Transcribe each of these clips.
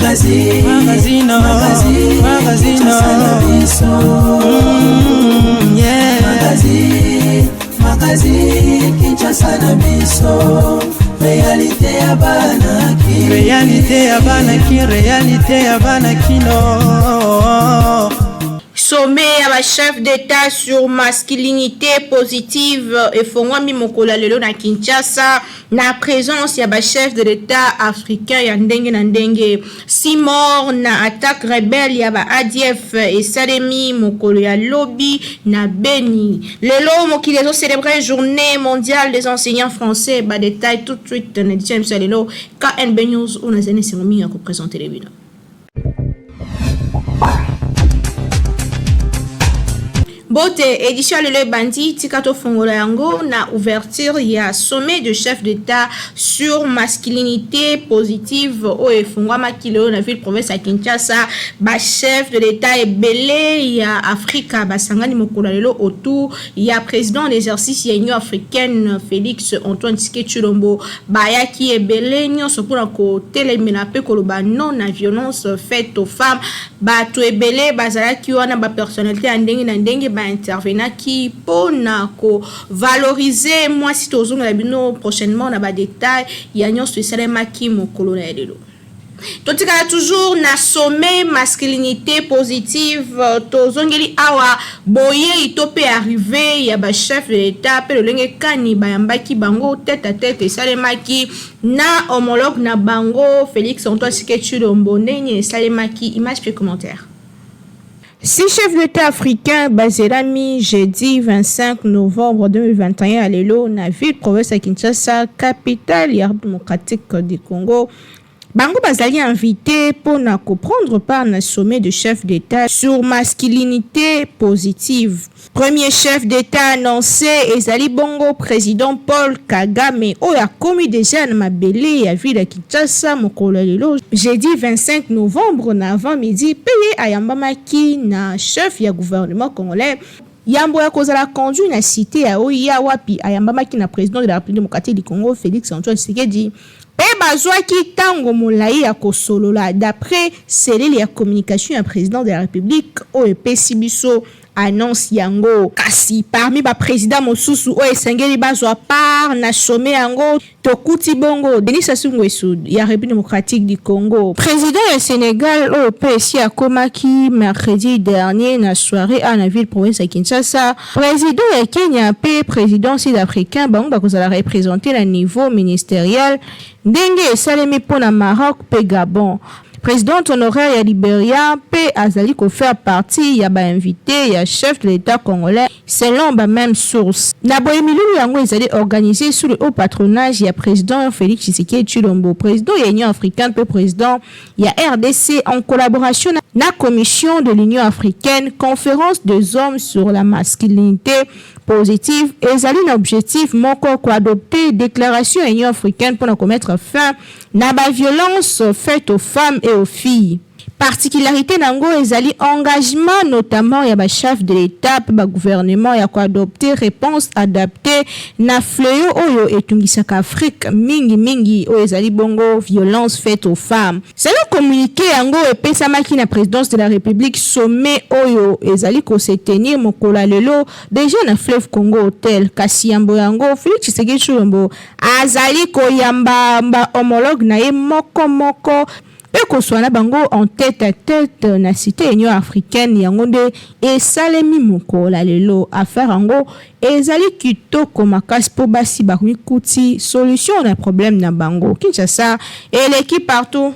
Magazine, magazine, magazine, magazine, yeah. Magazine, magazine, Kinshasa na biso. Réalité ya bana ki. Réalité ya bana ki, réalité ya bana kino. Sommet ya ba chef d'État sur masculinité positive efongwami mokolo ya lelo na Kinshasa na présence ya ba chef de l'État africain ya ndenge na ndenge. Six morts na attaque rebelle ya ba ADF esalemi mokolo ya lobi na Beni. Lelo mokili ezo célébrer journée mondiale des enseignants français. Ba détails tout de suite na édition ya biso ya lelo KNB News oyo nazali na esengo mingi ya ko présenter bino. Mbote, édition ya lelo ebandi, tika tofongola yango na ouverture ya sommet de chef d'État sur masculinité positive oyo efungwamaki lelo na ville province ya Kinshasa. Ba chef de l'État ebele ya Afrika basangani mokolo ya lelo autour ya président en exercice ya Union africaine Félix Antoine Tshisekedi Tshilombo. Bayaki ebele nyonso mpona kotelemela mpe koloba non na violence faite aux femmes. Bato ebele bazalaki wana, ba personnalité ya ndenge na ndenge ba intervenaki mpona ko valoriser mwasi. Tozongela bino prochainement na ba détail ya nyonso esalemaki mokolo na ya lelo. Totikala toujours na sommet masculinité positive. Tozongeli awa boyei to mpe arrivé ya ba chef de l'État mpe lolenge kani bayambaki bango tête à tête esalemaki na homologue na bango Félix Antoine Tshisekedi Tshilombo. Ndenge esalemaki, image mpe commentaire. Six chefs d'État africains bazelami jeudi 25 novembre 2021 ya lelo na ville province ya Kinshasa, capitale ya République démocratique du Congo. Bango bazali invité mpona koprendre part na sommet de chef d'État sur masculinité positive. Premier chef d'État annoncé ezali bongo président Paul Kagame oyo akomi déjà na mabele ya ville ya Kinshasa mokolo ya lelo jeudi 25 novembre na avant midi, mpe ye ayambamaki na chef ya gouvernement congolais yambo ya kozala conduit na cité ya oya wapi ayambamaki na président de la République démocratique du Congo Félix Antoine Tshisekedi, mpe bazwaki ntango molai ya kosolola, d'après cellule ya communication ya président de la République oyo epesi biso annonce yango. Kasi parmi baprésident mosusu oyo esengeli bazwa part na sommet yango, tokuti bongo Denis Sassou Nguesso ya République démocratique du Congo, président ya Sénégal oyo mpe esi akomaki mercredi dernier na soirée a na ville province ya Kinshasa, président ya Kenya mpe président sud-africain. Bango bakozala représenté na niveau ministériel ndenge esalemi mpona Maroc mpe Gabon. Présidente honoraire ya Liberia mpe azali kofaire partie ya bainvité ya chef de l'État congolais, selon bameme source. Na boye, milulu yango ezali organisé sous le haut patronage ya président Félix Tshisekedi Tshilombo, président ya Union africaine mpe président ya RDC, en collaboration na Commission de l'Union africaine. Conférence des hommes sur la masculinité positive ezali na objectif moko: koadopter déclaration ya Union africaine mpona komettre fin na baviolence faite aux femmes et aux filles. Particularité nango ezali engagement notamment ya bachef de l'État mpe bagouvernement ya koadopter réponse adaptée na fléau oyo etungisaka Afrique mingimingi, oyo ezali bongo violence faite aux femmes, selon communiqué yango epesamaki na présidence de la République. Sommet oyo ezali kose tenir mokolo ya lelo déjà na Fleuve Congo Hotel. Kasi yambo yango, Félix Tshisekedi Tshilombo azali koyamba ba homologue na ye moko moko mpe koswana bango en tête à tête na cité Union africaine. Yango nde esalemi mokolo ya lelo. Affaire yango ezali kitoko makasi mpo basi bakomikuti solution na problème na bango. Kinshasa eleki partout.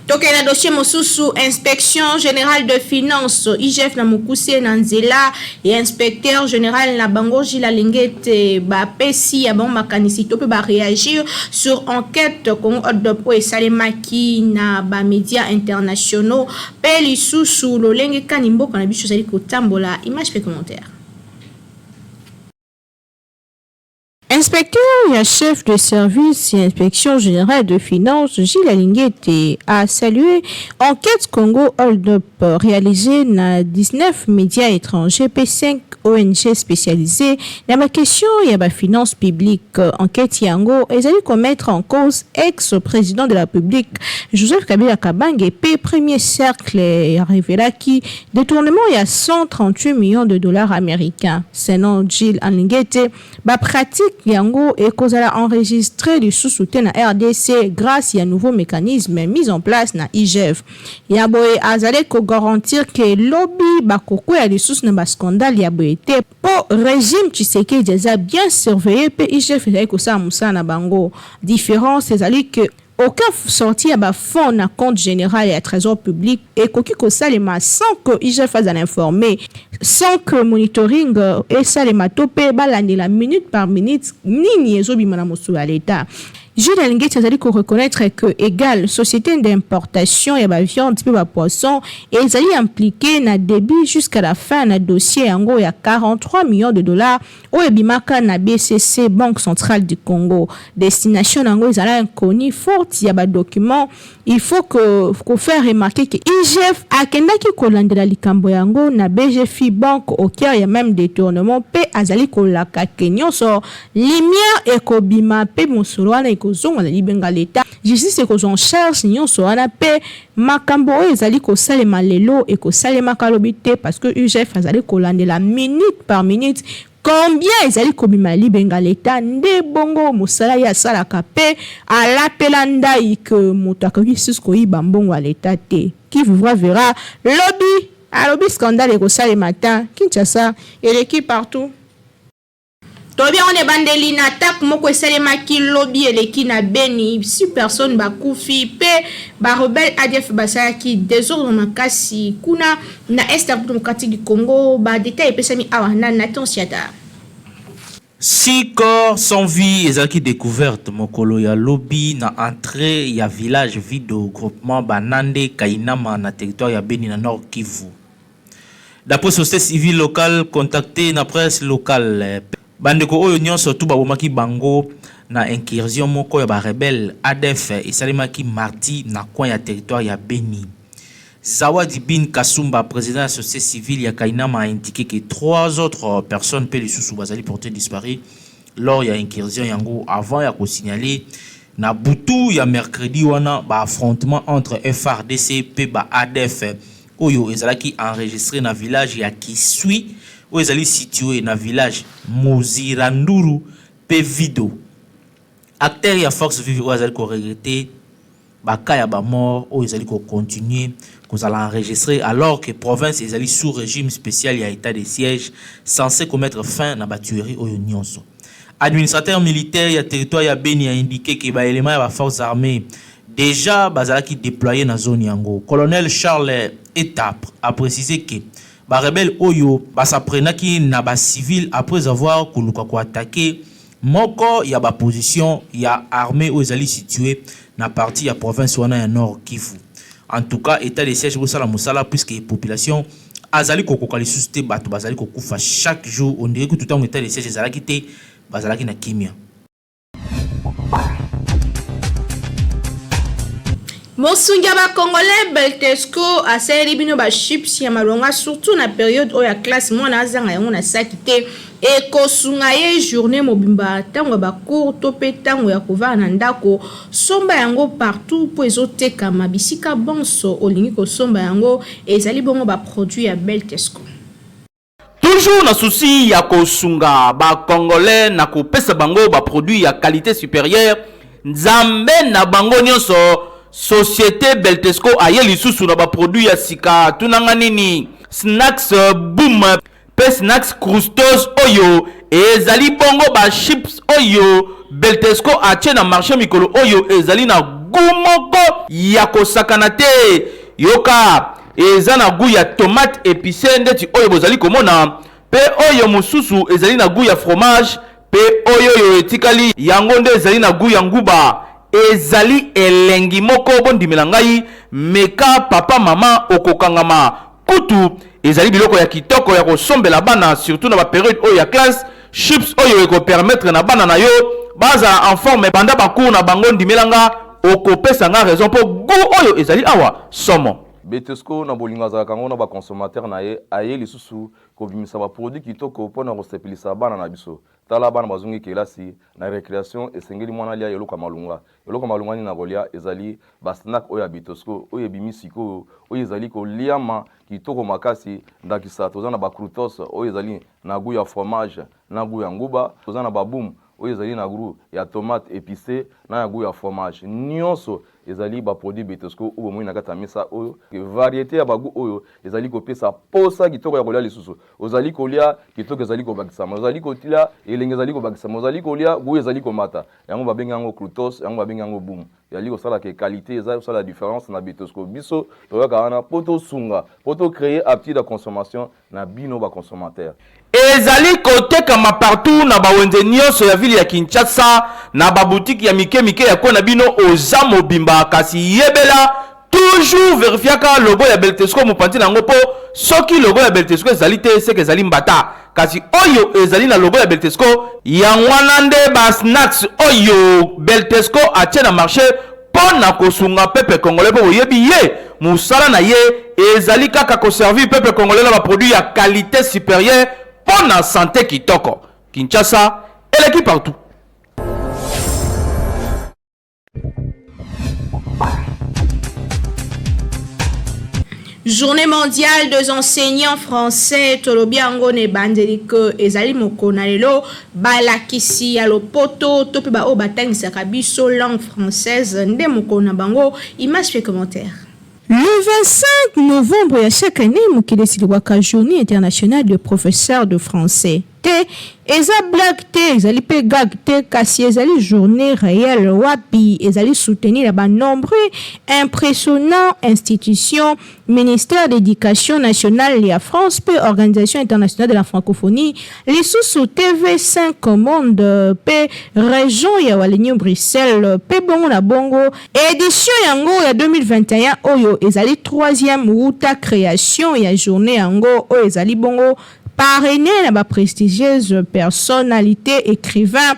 Tokende na dossier mosusu. Inspection générale de finance, IGF na mokuse, na nzela ya inspecteur général na bango Gilles Alingete, bapesi ya bango makanisi to mpe baréagir sur enquête Congo Hold-up oyo esalemaki na bamédia internationaux, mpe lisusu lolenge kani mboka na biso ezali kotambola. Image mpe commentaire. Inspecteur ya chef de service ya inspection générale de finance Gilles Alingete a salué enquête Congo Hold Up réalisée na 19 médias étrangers pe 5 ONG spécialisées na ba question ya ba finances publiques. Enquête yango ezali ko mettre en cause ex-président de la République Joseph Kabila Kabange pe premier cercle révélaki détournement ya 138 millions de dollars américains. Selon Gilles Alingete, ba pratique yango ekozala enregistré lisusu te na RDC grâce ya nouveau mécanisme mis en place na IGF. Ya boye azali ko garantir ke lobi bakokwea lisusu na ba scandale ya boye te po régime Tshisekedi eza bien surveillé pe IGF ezali kosala mosala na bango. Différence ezali ke aucun sortie ya ba fonds na compte général ya trésor public ekoki kosalema sans que IGF azala informé, sans que monitoring esalema to mpe balandela minute par minute nini ezobima na mosolo ya l'État. Jules Alingete azali koreconnaître que égale société d'importation ya baviande mpe bapoisson ezali impliqué na début jusqu'à la fin na dossier yango ya 43 millions de dollars oyo ebimaka na BCC, Banque centrale du Congo. Destination yango ezala inconnu forte ya badocument. Il faut que kofaire remarquer que IGF akendaki kolandela likambo yango na BGFI Banque au cœur ya même détournement mpe azali kolaka ke nyonso lumière ekobima mpe mosolo wana ekozonga na libenga l'État. Justice ekozwa en charge nyonso wana mpe makambo oyo ezali kosalema lelo ekosalemaka lobi te, parce que IGF azali kolandela minute par minute combien ezali kobima libenga leta. Nde bongo mosala ye asalaka mpe alapela ndai ke moto akoki lisusu koyiba mbongo ya leta te. Qui vivra verra. Lobi alobi scandale ekosalema ta. Kinshasa eleki partout. Tolobi yango na ebandeli, na attaque moko esalemaki lobi eleki na Beni, six personnes bakufi mpe barebelle ADF basalaki désordre makasi kuna na est ya République démocratique du Congo. Badétail epesami awa na Nathan Siata. Six corps sans vie ezalaki découverte mokolo ya lobi na entrée ya village Vido, groupement Banande Kainama, na territoire ya Beni, na Nord Kivu. D'après société civile locale contactée na presse locale, bandeko oyo nyonso tu babomaki bango na incursion moko ya barebelle ADF esalemaki mardi na coin ya territoire ya Beni. Zawadi Bin Kasumba, président de la société civile ya Kainama, a indiqué que trois autres personnes mpe lisusu bazali porté disparu lors ya incursion yango, avant ya kosignaler na butu ya mercredi wana baaffrontement entre FARDC mpe ba ADF oyo ezalaki enregistré na village ya Kiswi, oyo ezali situé na village Moziranduru mpe Vido. Acteur ya force vive oyo azali koregretter bacas ya bamort oyo ezali kocontinue kozala enregistré alors que province ezali sous régime spécial ya état de siège censé komettre fin na batuerie oyo nyonso. Administrateur militaire ya territoire ya Beni a indiqué ke baélément ya baforces armées déjà bazalaki déployé na zone yango. Colonel Charles Etap a précisé ke barebelle oyo basaprenaki na bacivile après avoir koluka koattaquer moko ya baposition ya armée oyo ezali situé na partie ya province wana ya Nord Kivu. En tout cas, état de siège bosala mosala, puisque population azali kokoka lisusu te. Bato bazali kokufa chaque jour. On dirait kutu ntango état de siège ezalaki te, bazalaki na kimia. Mosungi ya bacongolais Beltesco asaleli bino bachips ya malonga, surtout na période oyo ya classe. Mwana azanga yango na saki te, ekosunga ye journée mobimba ntango ya bacours to mpe ntango ya kovanda na ndako. Somba yango partout mpo ezotekama bisika bonso olingi kosomba yango. Ezali bongo baproduit ya Beltesco. Toujours na souci ya kosunga bacongolais na kopesa bango baproduit ya qualité supérieure, Nzambe na bango nyonso, société Beltesco aye lisusu na baproduit ya sika. Tunanga nini? Snacks Boom mpe Snacks Croustos, oyo ezali bongo bachips oyo Beltesco atie na marché mikolo oyo. Ezali na goût moko ya kosakana te. Yoka, eza na goût ya tomate épicé ndeti oyo bozali komona, mpe oyo mosusu ezali na goût ya fromage, mpe oyo oyo etikali yango nde ezali na goût ya nguba. Ezali elengi moko, bondimela ngai. Meka, papa, mama, okokangama. Kutu ezali biloko ya kitoko ya kosombela bana, surtout na bapériode oyo ya classe. Chips oyo eko permettre na bana na yo bazala en forme banda ba cours na bango ndimela nga okopesa nga raison mpo gout oyo ezali awa somo. Betesco na bolingo azalaka yango na ba consommateurs na ye, aye lisusu kobimisa ba produits kitoko mpo na kosepelisa bana na biso. Tala bana bazongi kelasi, na recreation esengeli mwana alia eloko ya malonga. Eloko ya malonga nini akolia? Ezali ba snack oyo ya Betosco oyo ebimi sikoyo, oyo ezali koliama kitoko makasi. Ndakisa toza na ba croutos oyo ezali na gout ya fromage na gout ya nguba, toza na ba boum oyo ezali na gout ya tomate epicee na ya gout ya fromage. Nionso ezali ba produits Betosco oyo bomoni na kati ya mesa oyo. Variete ya ba gout oyo ezali kopesa posa kitoko ya kolia lisusu. Ozali kolia, kitoko ezali kobakisama. Ozali kolia, elengi ezali kobakisama. Ozali kolia, gout ezali komata. Yango babengi yango croutos, yango babengi yango boum. Ezali kosala que qualite eza kosala difference na Betosco. Biso toyaka wana po tosunga, po to creer aptitude ya consommation na bino ba consommateurs. Ezali kotekama partout na ba wenze nionso ya ville ya Kinshasa, na ba boutiques ya mike mike ya coin na bino oza mobimba kasi yebela toujours verifiaka logo ya Beltesco mopanzi na yango po soki logo ya Beltesco ezali te seke ezali mbata kasi oyo ezali na logo ya Beltesco yango wana nde ba snacks oyo Beltesco atie na marche mpo na kosunga peuple congolais mpo boyebi ye mosala na ye ezali kaka koservir peuple congolais na baproduit ya qualité supérieure mpo na sante kitoko. Kinshasa eleki partout. Journée mondiale des enseignants français tolobi yango na ebandeli ke ezali mokolo na lelo balakisi ya lopoto to mpe baoyo batangisaka biso langue française nde mokolo na bango. Image mpe commentaire. Le 25 novembre ya chaque année mokili esilikwaka Journée internationale de professeur de français. Te, eza blague te, ezali pe gag te, kasi ezali journee reelle wapi ezali soutenue na ba nombreux impressionnants institutions, ministère d'education nationale ya France pe Organisation internationale de la francophonie, lisusu TV 5 Monde pe region ya Wallonie-Bruxelles pe bongo na bongo. Edition yango ya 2021 oyo ezali troisième wuta creation ya journee yango oyo ezali bongo Parraine na ba prestigieuses personnalites ecrivains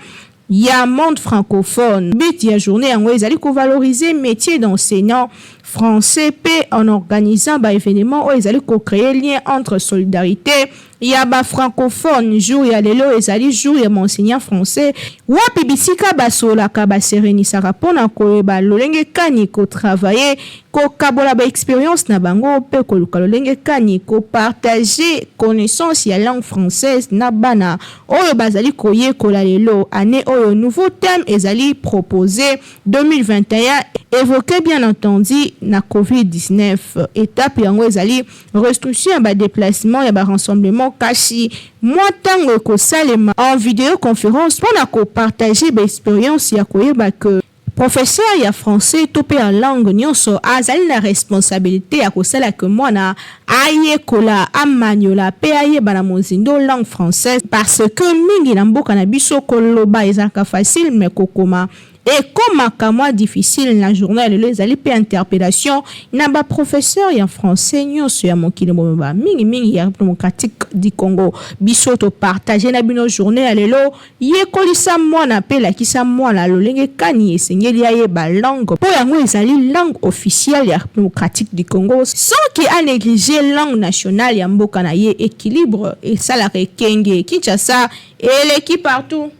ya monde francophone. But ya journee yango ezali ko valoriser metier d'enseignant français mpe en organisant ba evenements oyo ezali ko creer lien entre solidarite ya ba francophones. Jour ya lelo ezali jour ya ba enseignants français wapi bisika basololaka, ba se reunisaka mpo na koyeba lolenge kani ko travailler Kokabola ba experiences na bango mpe koluka lolenge kani ko partager connaissance ya langue française na bana oyo bazali koyekola lelo. Annee oyo nouveau thème ezali proposer 2021 evoque bien entendu na covid 19. Etape yango ezali restriction ya ba deplacements ya ba rassemblements kasi mwa tango ekosalema en videoconference mpo na ko partager ba experiences ya koyeba que Professeur ya français to pe ya langue nionso azali na responsabilite ya kosala que mwana ayekola, amaniola pe ayeba na mozindo langue française parce que mingi na mboka na biso koloba ezalaka facile mais kokoma ekomaka mwa difficile. Na journee ya lelo ezali pe interpellation na ba professeurs ya français nionso ya mokili mobimba mingi mingi ya Republique democratique du Congo. Biso to partager na bino journee ya lelo. Yekolisa mwana mpe lakisa mwana lolenge kani esengeli ayeba langue mpo yango ezali langue officielle ya Republique democratique du Congo sans que a negliger langue nationale ya mboka na ye. Equilibre esalaka ekenge. Kinshasa eleki partout.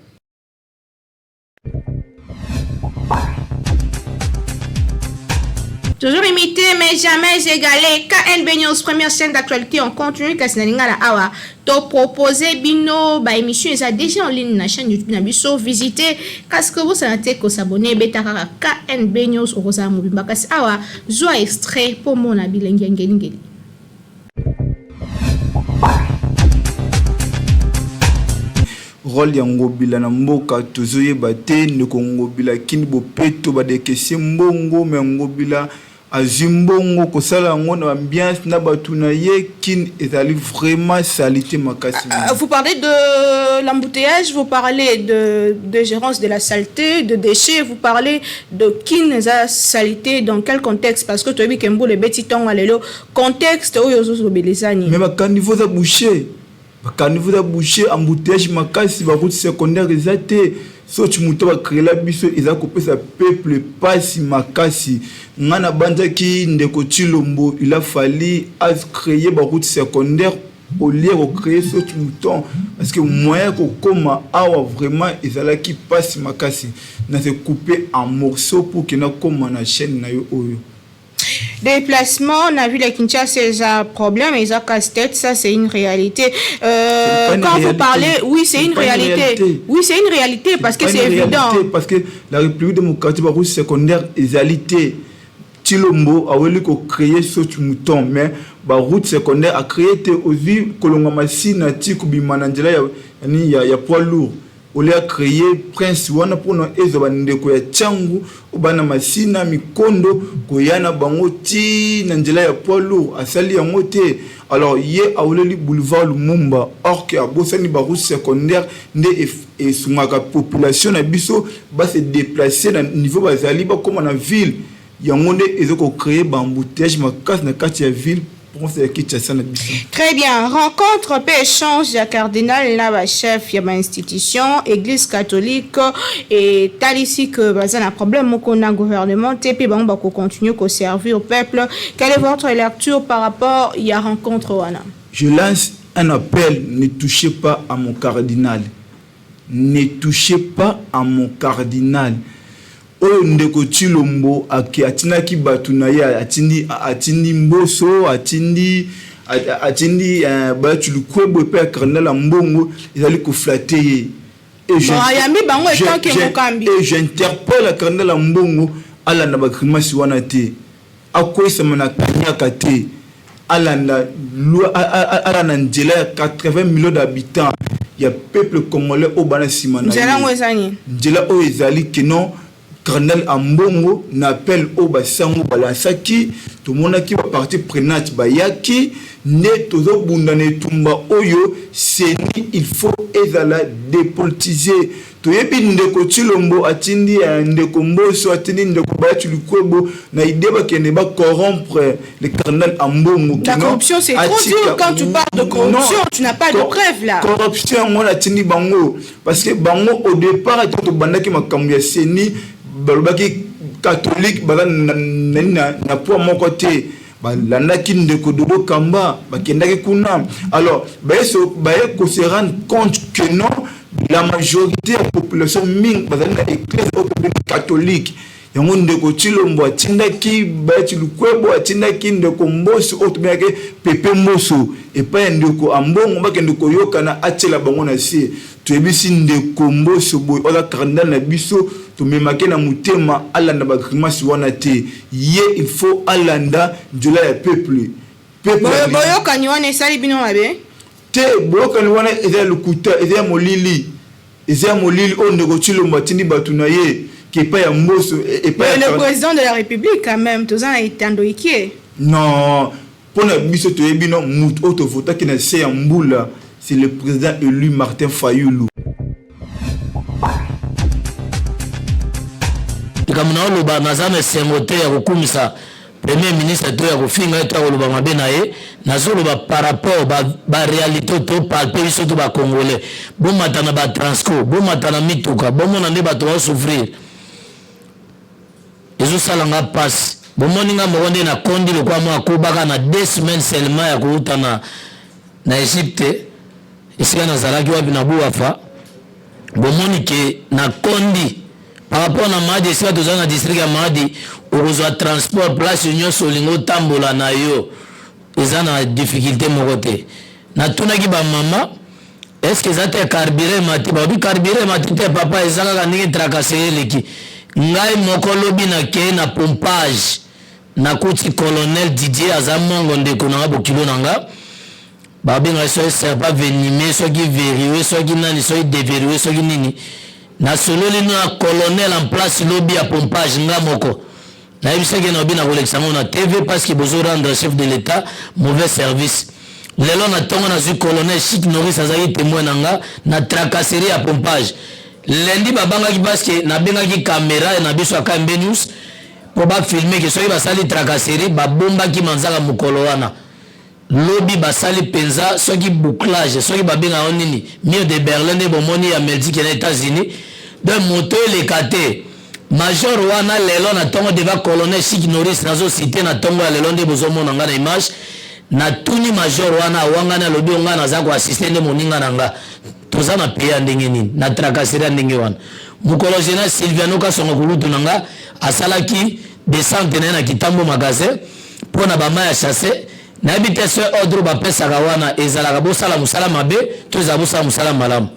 Toujours imité mais jamais égalé. KNB News, première chaîne d'actualité en continu. Kasi na lingala awa to proposer bino ba émission eza déjà en ligne na chaîne YouTube na biso. Visitez kasi ko bosana te ko s'abonner beta kaka KNB News okozala mobimba kasi awa zwa extrait po mona bilengi ya ngeli ngeli. Role ya ngobila na mboka tozo yeba te ndeko ngobila kin bopeto ba decaisser mbongo mais ngobila azui mbongo kosala yango na ambiance na batu na ye kin ezali vraiment salite makasi mingi. Vous parlez de l'embouteillage, vous parlez de de gerance de la salete, de dechets, vous parlez de kin eza salite dans quel contexte parce que toyebi ke mbula ebeti tongo ya lelo contexte oyo ozo lobela eza nini? Mais ba caniveaux eza bouche. Ba caniveau eza bouche, embouteillage makasi, ba route secondaire eza te. Soki moto ba créela biso eza kopesa peuple pasi makasi. Nga nabanzaki ndeko Tshilombo il a fallu a créer ba route secondaire au lieu ya ko créer saute mouton parce que moyen ya kokoma awa vraiment ezalaki pasi makasi. Na se couper en morceaux pour que nakoma na chaîne na yo oyo. Déplacement na ville ya Kinshasa eza problème, eza casse-tête, ça c'est une réalité. C'est pas une Quand vous réalité. parlez, oui, c'est C'est une pas une réalité. réalité. Oui, c'est une réalité parce que Pas une c'est évident. réalité, parce que la République démocratique ba route secondaire ezali te. Tshilombo aweli ko créer saute mouton mais ba route secondaire a créer te, ozwi kolonga masina ti kobima na nzela ya poids lourd. Au lieu ya créer prince wana mpona ezwa bandeko ya Tshangu oyo bana masina mikondo koya na bango ti na nzela ya poids lourd, asali yango te. Alors ye aweleli boulevard Lumumba, or que abosani ba route secondaire nde esungaka population na biso ba se déplacer na niveau bazali bakóma na ville. Yango nde eza ko créer ba embouteillage makasi na kati ya ville province ya Kinshasa na biso. Très bien. Rencontre pe échange ya cardinal na ba chef ya ba institution, église catholique et talisi que baza na problème moko na gouvernement te pe bango bako continuer ko servir au peuple. Quelle est votre lecture par rapport ya rencontre wana? Je lance un appel, ne touchez pas à mon cardinal. Ne touchez pas à mon cardinal. Oyo ndeko Tshilombo ake atindaki bato na ye, atindi Mboso, atindi Bahati Lukwebo epai ya cardinal ya mbongo, ezali koflatter ye. Et Bon, ayambi bango etant que mokambi. Et j'interpelle la cardinal ya mbongo alanda ba grimace wana te, akweyisama na kanyaka te, alanda loi, alanda nzela ya 80 millions d'habitants ya peuple congolais oyo bana nsima na Nzela ye. yango eza nini? Nzela oyo ezali ke non, cardinal Ambongo na appel oyo basango balansaki, tomonaki ba partie prenante bayaki nde tozobunda na etumba oyo. CENI il faut ezala dépolitisé. Toyebi ndeko Tshilombo atindi ndeko Mboso, atindi ndeko Bahati Lukwebo na idée bakende ba corrompre le cardinal Ambongo. La corruption, c'est trop dur. Quand tu parles de corruption, Non. tu n'as pas de preuve là. Corruption yango natindi bango parce que bango au départ ata tobandaki makambo ya CENI, balobaki catholique baza na poids moko te. Balandaki ndeko Dodo Kamba, bakendaki kuna. Alors baye ko se rendre compte que non, la majorité ya population mingi bazali na église oyo tobengi catholique. Yango ndeko Tshilombo atindaki Bahati Lukwebo, atindaki ndeko Mboso oyo tobengaki Pepe Mboso epai ya ndeko Ambongo, bakende koyokana atiela bango na se. Toyebisi ndeko Mboso boye, oza cardinal na biso, tomemaki na motema, alanda ba grimace wana te. Ye il faut alanda nzela ya peuple. Peuple Boyokani wana esali bino mabe? Te, boyokani wana eza ya lokuta, eza ya molili, eza ya molili oyo ndeko Tshilombo atindi bato na ye ke epai ya Mboso, epai ya Mais le président de la République quand même, toza na etando ikie. Non, mpona biso toyebi no motu oyo tovotaki na se ya mbula, c'est le président élu Martin Fayulu. Likambo na oloba, naza na esengo te ya kokumisa premier ministre to ya kofinga ye to ya koloba mabe na ye. Nazoloba par rapport ba réalité to palpe biso to bacongolais. Bomata na batransco, bomata na mituka, bomona nde bato baosouffrir, ezosala nga mpasi. Bomoni nga moko nde nakondi lokwa mwa akobaka na 2 semaines seulement ya kouta na Egypte, esika nazalaki wapi na Buwafa. Bomoni ke nakondi par rapport na Mahadi, esika tozali na district ya Mahadi, okozwa transport place nyonso olingi otambola na yo, eza na difficulté moko te. Natunaki bamama, est-ce eza te carburant emati? Balobi carburant emati te papa, eza kaka ndenge tracasserie eleki. Ngai moko lobi nakei na pompage, nakuti colonel Didier, aza mongo ndeko na nga, bokilo na nga, babengaka soki serpent venimeux, soki verrouillé, soki nani, soki déverrouillé, soki nini. Nasololi na colonel en place lobi ya pompage. Nga moko nayebisaki na obi na kolekisa yango na TV parce que bozo rendre chef de l'État mauvais service. Lelo na ntongo nazwi colonel Chic Norris, azalaki témoin na nga na tracasserie ya pompage. Lundi babangaki parce que nabengaki caméra na biso ya KMB News mpo bafilme ke soki basali tracasserie, babombaki manzaka mokolo wana. Lobi basali penza soki bouclage soki babenga yango nini mur de Berlin nde bomoni ya Mexique na Etats-Unis donc moto eleka te. Major wana lelo na tongo devant colonel Chic Norris nazo cite na tongo ya lelo nde bozomona nga na image natuni major wana awangani alobi nga naza ko assister nde moninga na nga toza na pays ya ndenge nini na tracasserie ya ndenge wana mokolo general Sylviano Kasongo kulutu na nga asalaki descente na ye na Kitambo magasin mpo na ba mayi ya chasse nayebi te soki ordre bapesaka wana ezalaka bosala mosala mabe to ezala bosala mosala malamu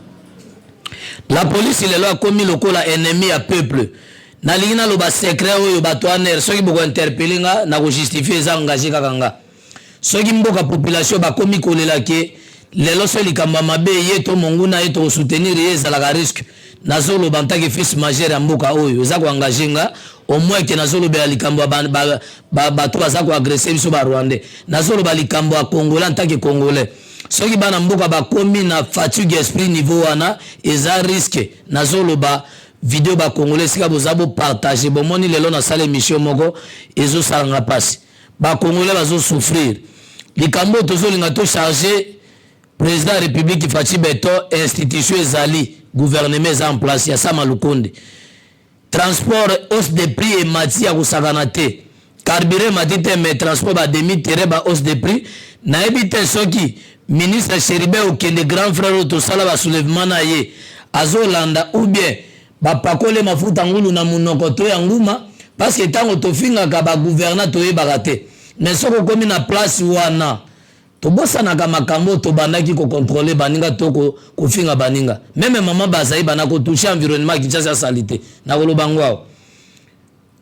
la police lelo akomi lokola ennemi ya peuple nalingi naloba secret oyo bato aner soki bokointerpele nga nakojustifie eza engage kaka nga soki mboka population bakomi kolela ke lelo soki likambo ya mabe ye to monguna ye tokosoutenir ye ezalaka risque nazoloba en tant que fils majeur ya mboka oyo eza koengage nga au moins ke nazolobela likambo ya bato baza koagrese biso ba rwandais nazoloba likambo ya congolais en tant que congolais soki bana mboka bakomi na fatigue esprit niveau wana eza risque nazoloba video ba congolais esika boza bopartage bomoni lelo nasala émission moko ezosala nga mpasi ba congolais bazo souffrir likambo oyo tozolinga to charge président ya république Fatshi Beton institution ezali gouvernement eza en place ya Sama Lukonde transport hausse de prix emati ya kosakana te carburant emati te mais transport ba demi terrain ba hausse de prix nayebi te soki ministre Chérubin Okende grand frère oyo tosala ba soulèvement na ye azolanda ou bien bapakole mafuta ngulu na monoko to ya nguma parce que ntango tofingaka bagouvernant toyebaka te mais soki okomi na place wana tobosanaka makambo oyo tobandaki kocontrôle baninga to kofinga baninga meme mama bazali bana kotouche environnement ya Kinshasa asali te nakoloba ngo awa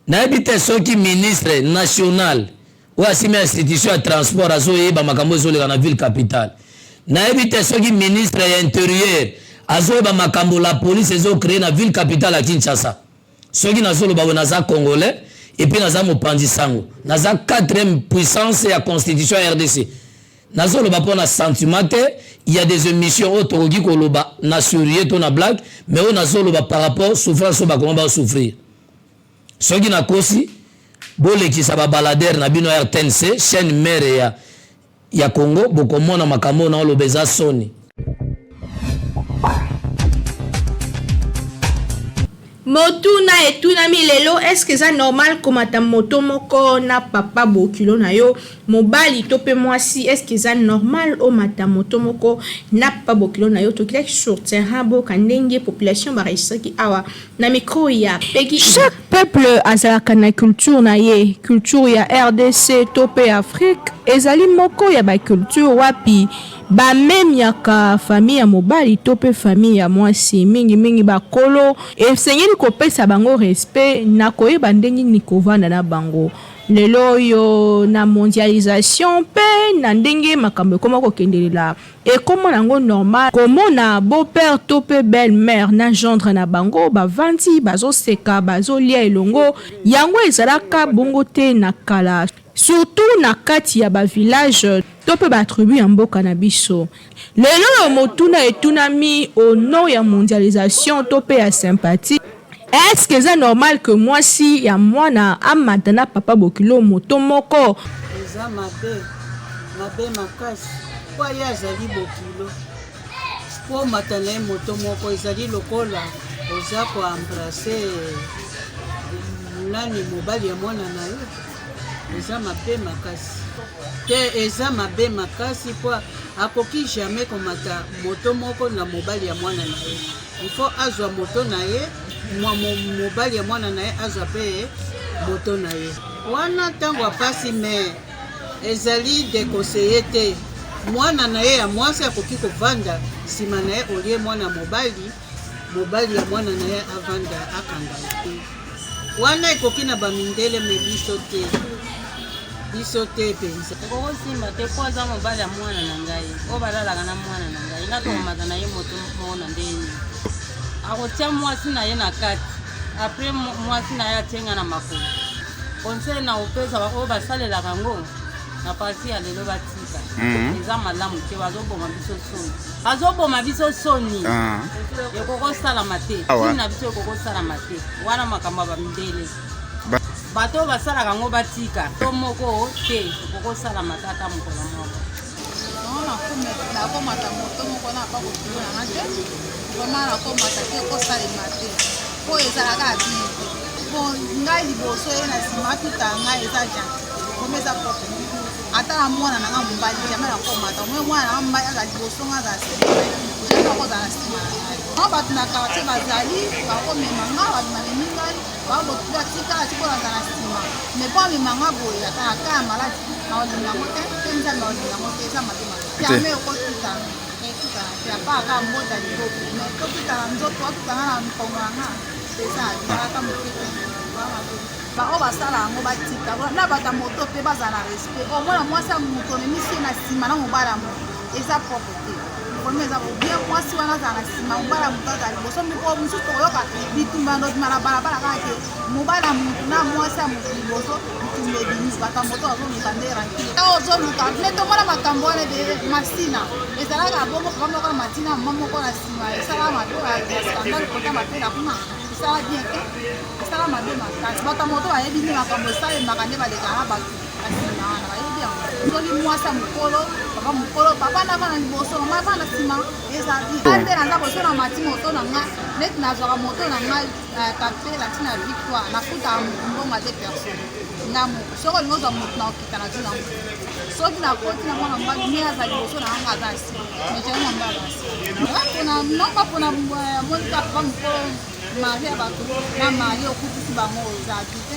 nayebi te soki ministre national oyo asimi institution ya transport azoyeba makambo ezoleka na ville capitale nayebi te soki ministre ya intérieur azoyeba makambo la police ezocrée na ville capitale ya Kinshasa soki nazoloba boye naza congolais et puis naza mopanzi sango naza quatrième puissance ya constitution ya RDC nazoloba mpo na sentiment te il y a des émissions oyo tokoki koloba na sourire to na blague mais oyo nazoloba par rapport souffrance oyo bakoma basouffrir soki nakosi bolekisa babaladere na bino ya RTNC chaîne mère ya Congo bokomona makambo oyo naoloba eza soni. Motuna etunami lelo est-ce que eza normal komata moto moko na papa bokilo na yo mobali to pe mwasi est-ce que eza normal omata moto moko na papa bokilo na yo tokilaki sur terrain boyoka ndenge population baregistraki awa na micro ya Peggy. Chaque peuple azalaka na culture na ye. Culture ya rdc to pe Afrique ezali moko ya ba culture wapi ba memiaka famille ya mobali to pe famille ya mwasi. Mingi mingi ba kolo esengeli kopesa bango respect na koyeba ndenge nini kovanda na bango. Lelo oyo na mondialisation pe na ndenge makambo ekoma kokendelela, Ekoma nango normal komona beau père to pe belle mère na gendre na bango bavandi bazo seka bazo lia elongo, yango ezalaka bongo te na kala surtout na kati ya ba village to pe ba tribu ya mboka na biso. Lelo oyo motuna etunami au nom ya mondialisation to pe ya sympathie, est ce que eza normal que mwasi ya mwana amata na papa bokilo moto moko? Eza mabe, mabe makasi mpo ye azali bokilo mpo omata na ye moto moko ezali lokola oza koembrasse nani mobali ya mwana na yo eza mabe makasi te eza mabe makasi mpo akoki jamais komata moto moko na mobali ya mwana na ye il faut azwa moto na ye mobali ya mwana na ye azwa mpe moto na ye wana ntango apasi me ezali déconseillé te mwana na ye ya mwasi akoki kovanda nsima na ye olie mwana mobali mobali ya mwana na ye avanda akanga ye te wana ekoki na bamindele me biso te biso te mpenza ekokosimba te mpo aza mobali ya mwana na ngai oyo balalaka na mwana na ngai nga tokomata na ye moto moko na ndenge nini akotia mwasi na ye na kati après mwasi na ye atie nga na makolo conseil na kopesa oyo basalelaka yango na parti ya lelo batika eza malamu te bazoboma biso soni bazoboma biso soni ekokosalama te nini na biso ekokosalama te wana makambo ya bamindele bato oyo basalaka yango batika to moko te ekokosalama te ata mokolo moko. Nakomata moto moko na papa bokilo na nga te, vraiment nakomata te, ekosalema te mpo ezalaka ya bien te. Bon, ngai liboso ye na nsima atuta ngai, eza gentil te, vraiment eza propre. Ata na mwana na nga mobali, jamais nakomata. Omoi mwana na nga mobali aza liboso, nga azala nsima, jamais akozala na nsima na ngai. Mwa bato na quartier bazali bakomema nga, bato bamemi ngai, babokilo atika atikola aza na nsima, mais mpo amema nga boye, ata na ka ya maladi, nakolinga yango te, mpe Nzambe akolinga yango te. Eza mabe makasi. Jamais okotutana, etutana te, apart kaka mbota liboko, mais totutana nzoto, atutana na mokongo na nga, eza ezalaka moke te, mabe. Baoyo basala yango batika, na bato ya moto mpe bazala na respect. Omona mwasi ya moto omemisi ye na nsima na mobali ya moto, eza propre te, vraiment. Eza bien mwasi wana azala na nsima, mobali ya moto azala liboso. Mikolo mosusu tokoyoka bitumba ndobima na balabala kaka ke mobali ya motu na mwasi ya motu liboso, bitumba ebimi. Bato ya moto bazoluka nde rancune, ozoluka me tomona makambo wana ebele. Masina ezalaka bongo, papa moko na matina, mama moko na nsima, esalaka mabe ya scandale kota mapela kuna, esala bien te, esala mabe makasi. Bato ya moto bayebi nde makambo esalemaka, nde balekaka na bato na nsima wana, bayebi yango. Soki mwasi ya mokolo, papa mokolo, papa na vana liboso, mama vana nsima, eza bien. Nde naza boso na mati moto na nga, neti nazwaka moto na ngai kapela ntina Victoire, nafutaka motu mbongo ya deux personnes nga moko. Soki olingi ozwa motu na okita na zwi nango, soki nakoti na mwana mobali, mi aza liboso na nga, aza nsima, mais jamais mobali aza nsima. Mpona nomba, mpona monika papa mokolo mari ya bato na mari okutisi bango, eza bi te.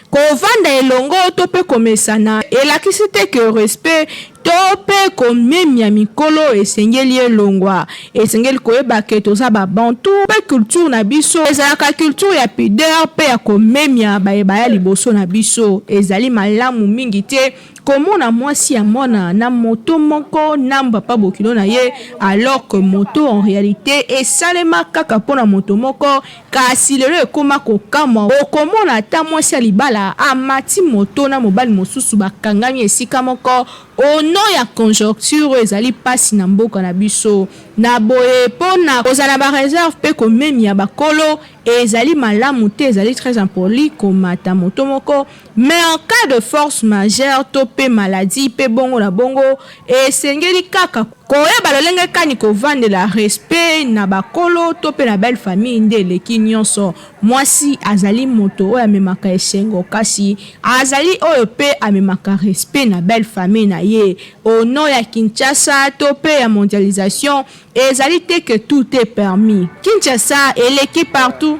Kovanda elongo to mpe komesana elakisi te ke respect to mpe komemia mikolo esengeli elongwa. Esengeli koyeba ke toza ba Bantu mpe culture na biso ezalaka culture ya pudeur mpe ya komemia baye baya liboso na biso. Ezali malamu mingi te komona mwasi ya mwana na moto moko na papa bokilo na ye, alors que moto en realite esalema kaka mpo na moto moko. Kasi lelo ekoma kokamwa, okomona ata mwasi ya libala amati moto na mobali mosusu, bakangami esika moko au nom ya conjoncture oyo ezali pasi na mboka na biso. Na boye mpo na kozala na ba reserves mpe komemia bakolo ezali malamu te, ezali très impoli komata moto moko, mais en cas de force majeure to mpe maladie mpe bongo na bongo, esengeli kaka koyeba lolenge kani kovandela respect na bakolo to mpe na belle famille nde eleki nionso. Mwasi azali moto oyo amemaka esengo kasi azali oyo mpe amemaka respect na belle famille na ye. Au nom ya Kinshasa to mpe ya mondialisation, ezali te que tout est permis. Kinshasa eleki partout.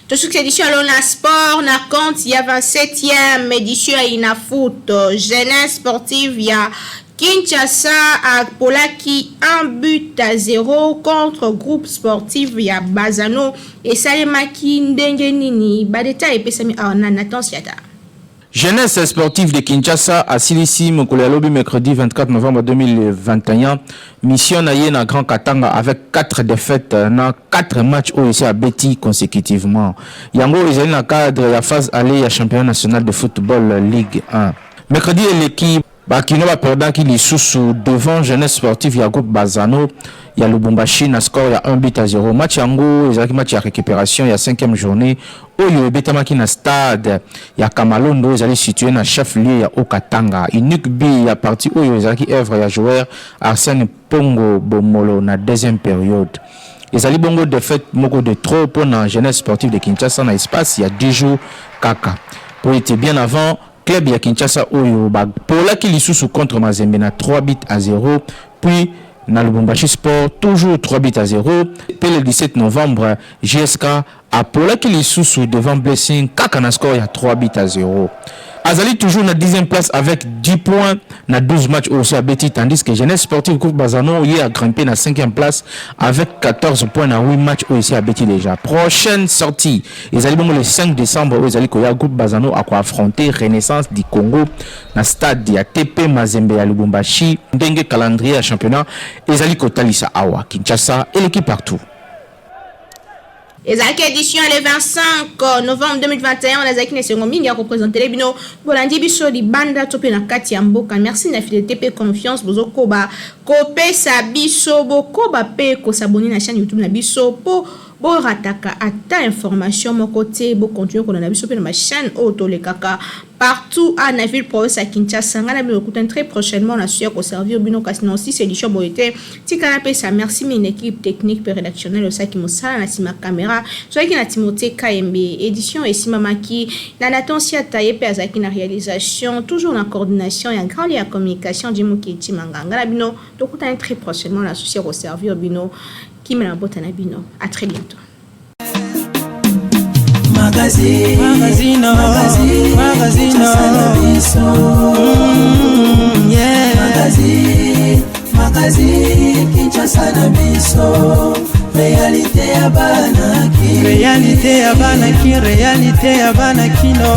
Tosuki édition ya na sport na compte ya 27e édition ya Inafoot jeunesse sportive ya Kinshasa apolaki 1 but à 0 contre groupe sportif ya Bazano. Esalemaki ndenge nini? Ba détails epesami awa na Nathan Siata. Jeunesse sportive de Kinshasa asilisi mokolo ya lobi mercredi 24 novembre 2021 mission na ye na Grand Katanga avec 4 défaites na 4 matchs oyo esi abeti consécutivement. Yango ezali na cadre ya phase aller ya championnat national de football Ligue 1. Mercredi eleki, ba Kinois ba perdaki lisusu devant Jeunesse sportive ya groupe Bazano ya Lubumbashi na score ya 1 but à 0. Match yango ezalaki match ya recuperation ya cinquième journée oyo ebetamaki na stade ya Kamalondo ezali situe na chef-lieu ya Haut-Katanga. Unique but ya partie oyo ezalaki œuvre ya joueur Arsène Pongo Bomolo na deuxième periode. Ezali bongo defaite moko de trop mpo na Jeunesse sportive de Kinshasa na espace ya 10 jours kaka. Mpo ete bien avant, club ya Kinshasa oyo ba polaki lisusu contre Mazembe na 3 buts à 0, puis na Lubumbashi Sport toujours 3 buts à 0, pe le 17 novembre JSK apolaki lisusu devant Blessing kaka na score ya 3 buts à 0. Azali toujours na dixième place avec 10 points na 12 matchs oyo osi abeti, tandis que Jeunesse Sportive Groupe Bazano ye a grimper na cinquième place avec 14 points na 8 matchs oyo esi abeti déjà. Prochaine sortie ezali bongo le 5 décembre oyo ezali koya, Groupe Bazano ako affronter Renaissance du Congo na stade ya TP Mazembe ya Lubumbashi. Ndenge calendrier ya championnat ezali kotalisa awa, Kinshasa eleki partout. Ezalaki édition le 25 novembre 2021. Nazalaki na esengo mingi ya kopresentele bino. Bolandi biso libanda to mpe na kati ya mboka, merci na fidélité mpe confiance bozokoba kopesa biso. Bokoba mpe kosabonner na chaîne YouTube na biso mpo Borataka ata information moko te. Bocontinue kolanda biso mpe na bachaîne oyo tolekaka partout a na ville province ya Kinshasa. Ngai na bino tokutani très prochainement na suya koservir bino, kasi na osisi édition boye te. Tika napesa merci mingi na équipe technique mpe rédactionnelle osalaki mosala na nsima caméra. Tozalaki na Timothée Kayembe, édition esimamaki na Nathan Siata, ye mpe azalaki na réalisation, toujours na coordination ya grand ya communication Jimuki Chimanga. Ngai na bino tokutani très prochainement na susi ya koservir bino. Kimia na mabota na bino. À très bientôt. Magazine, magazine, magazine, magazine, yeah. Magazine, magazine, Kinshasa na biso, réalité ya bana ki, réalité ya bana ki, réalité ya bana kino.